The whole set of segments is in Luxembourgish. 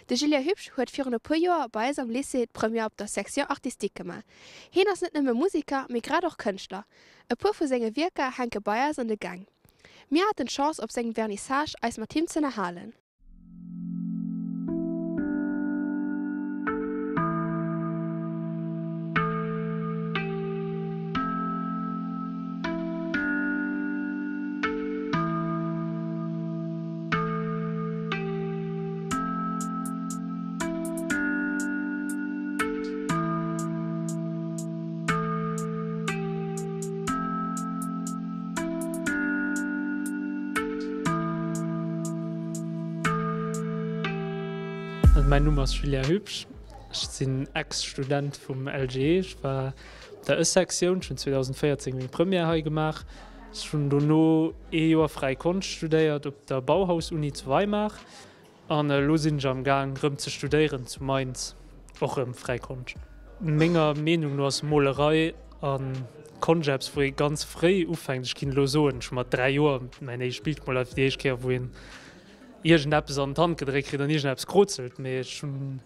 De Julien Hübsch huet virun e puer Joer bei eis am Lycée d'Première op der Section Artistique gemaach. Hien ass net nëmme Musiker, mee grad och Kënschtler. E puer vu senge Wierker hänke bei eis an de Gäng. Mir haten d'Chance op sengem Vernissage eis mat him z'ënnerhalen. Mäin Numm ass Julien Hübsch, ech sinn Ex-Student vum LGE. Ech war op der Ë-Sektioun, ech hunn 2014 meng Première hei gemaach. Ech hunn dono ee Joer Fräi Konscht studéiert op der Bauhaus-Uni zu Weimar an elo sinn ech am Gaang rëm ze studéieren zu Mainz, och rëm Fräi Konscht. Menger Meenung no ass Molerei a Konscht eppes wou ee ganz fréi ufänkt. Ech ginn elo soen, ech hu mat 3 Joer mäin éischt Bild gemoolt, einfach déi éischt Kéier wou een iergendeppes an d'Hand gedréckt kritt an iergendeppes krozelt. Mee ech hunn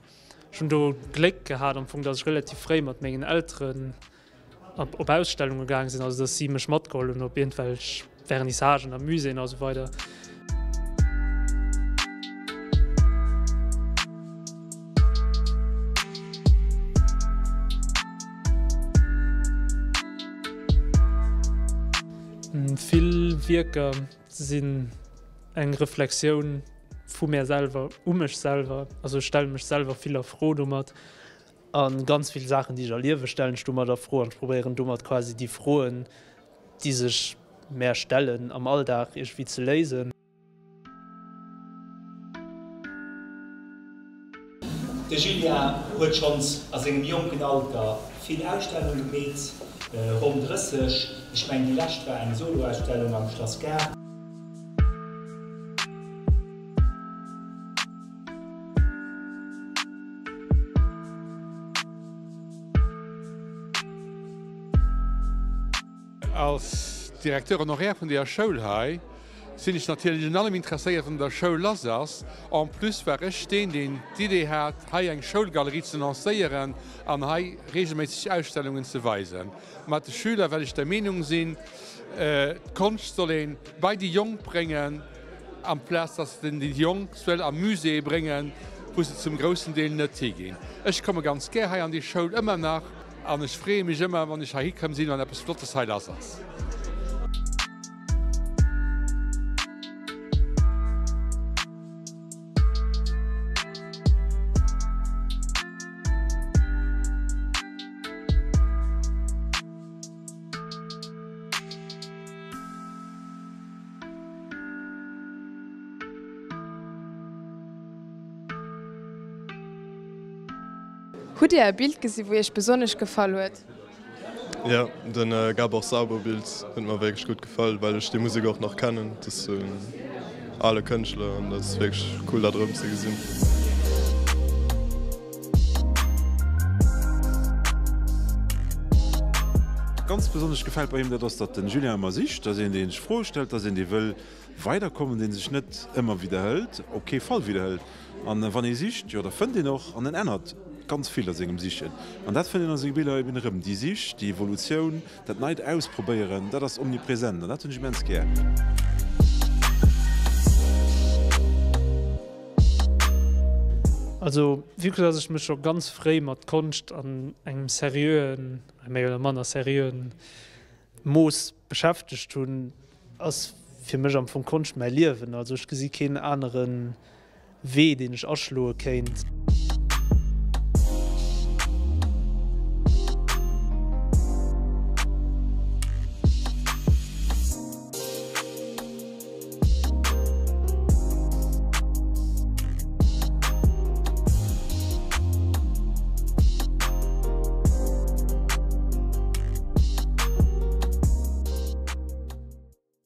ech hunn do Gléck gehat am Fong, datt ech relativ fréi mat mengen Elteren op Ausstellunge gaang sinn, also dass si mech matgeholl hunn op iergendwelch Vernissagen a Muséeën a sou weider. Vill Wierker sinn eng Reflexioun vu mär selwer u mech selwer, also ech stelle mech selwer vill a Fro domat. A ganz vill Saachen, déi ech erliewen, stellen ech domat a Fro an ech probéieren domat quasi déi Froen, déi sech mär stellen am Alldag, iergendwéi ze léisen. De Julien huet schonns a sengem jonken Alter vill Ausstellunge gemeet, ronn 30, ech mengen déi lescht war eng Soloausstellung am Schlass Gaart. Als Directeur honoraire vun deeër Schoul hei sinn ech natierlech un allem interesséiert, wat an der Schoul lass ass. En plus war ech deen, deen d'Idee hat, hei eng Schoulgalerie ze lancéieren an hei regelméisseg Ausstellungen ze weisen. Mat de Schüler, well ech der Meenung sinn, d'Konscht soll ee bei déi Jonk bréngen, amplaz dass en déi Jonk soll a Muséeë bréngen, wou se zum groussen Deel net higinn. Ech komme ganz gär hei an déi Schoul, ëmmer nach, an ech freeë mech ëmmer, wann ech heihi komm sinn an eppes Flottes hei lass ass. Hutt Dir e Bild gesi wou Iech besonnesch gefall huet? Jo, den Gabor Szabo Bild huet mer wierklech gutt gefall, well ech déi Musek och nach kennen. Dat ass en ale Kënschtler an dat ass wierklech cool dat erëm ze gesinn. Ganz besonnesch gefält bei him, dat ass, datt den Julien ëmmer sicht, dat ass een, dee sech Froe stellt, dat ass een, dee wëll weiderkommen, dee sech net ëmmer widderhëlt, op kee Fall widderhëlt. An wann ee sicht, jo, da fënnt een och, an en ännert ganz vill a sengem Sichen. An dat fënnt een a senge Biller eben erëm, déi Sich, déi Evolutioun, dat neit Ausprobéieren, dat ass omnipresent an dat hunn ech immens gär. Also vue que dass ech mech scho ganz fréi mat Konscht an engem seriöen, méi oder manner seriöen Mooss beschäftegt hunn, ass fir mech am Fong Konscht mäi Liewen. Also ech gesi keen anere Wee, deen ech aschloe kéint.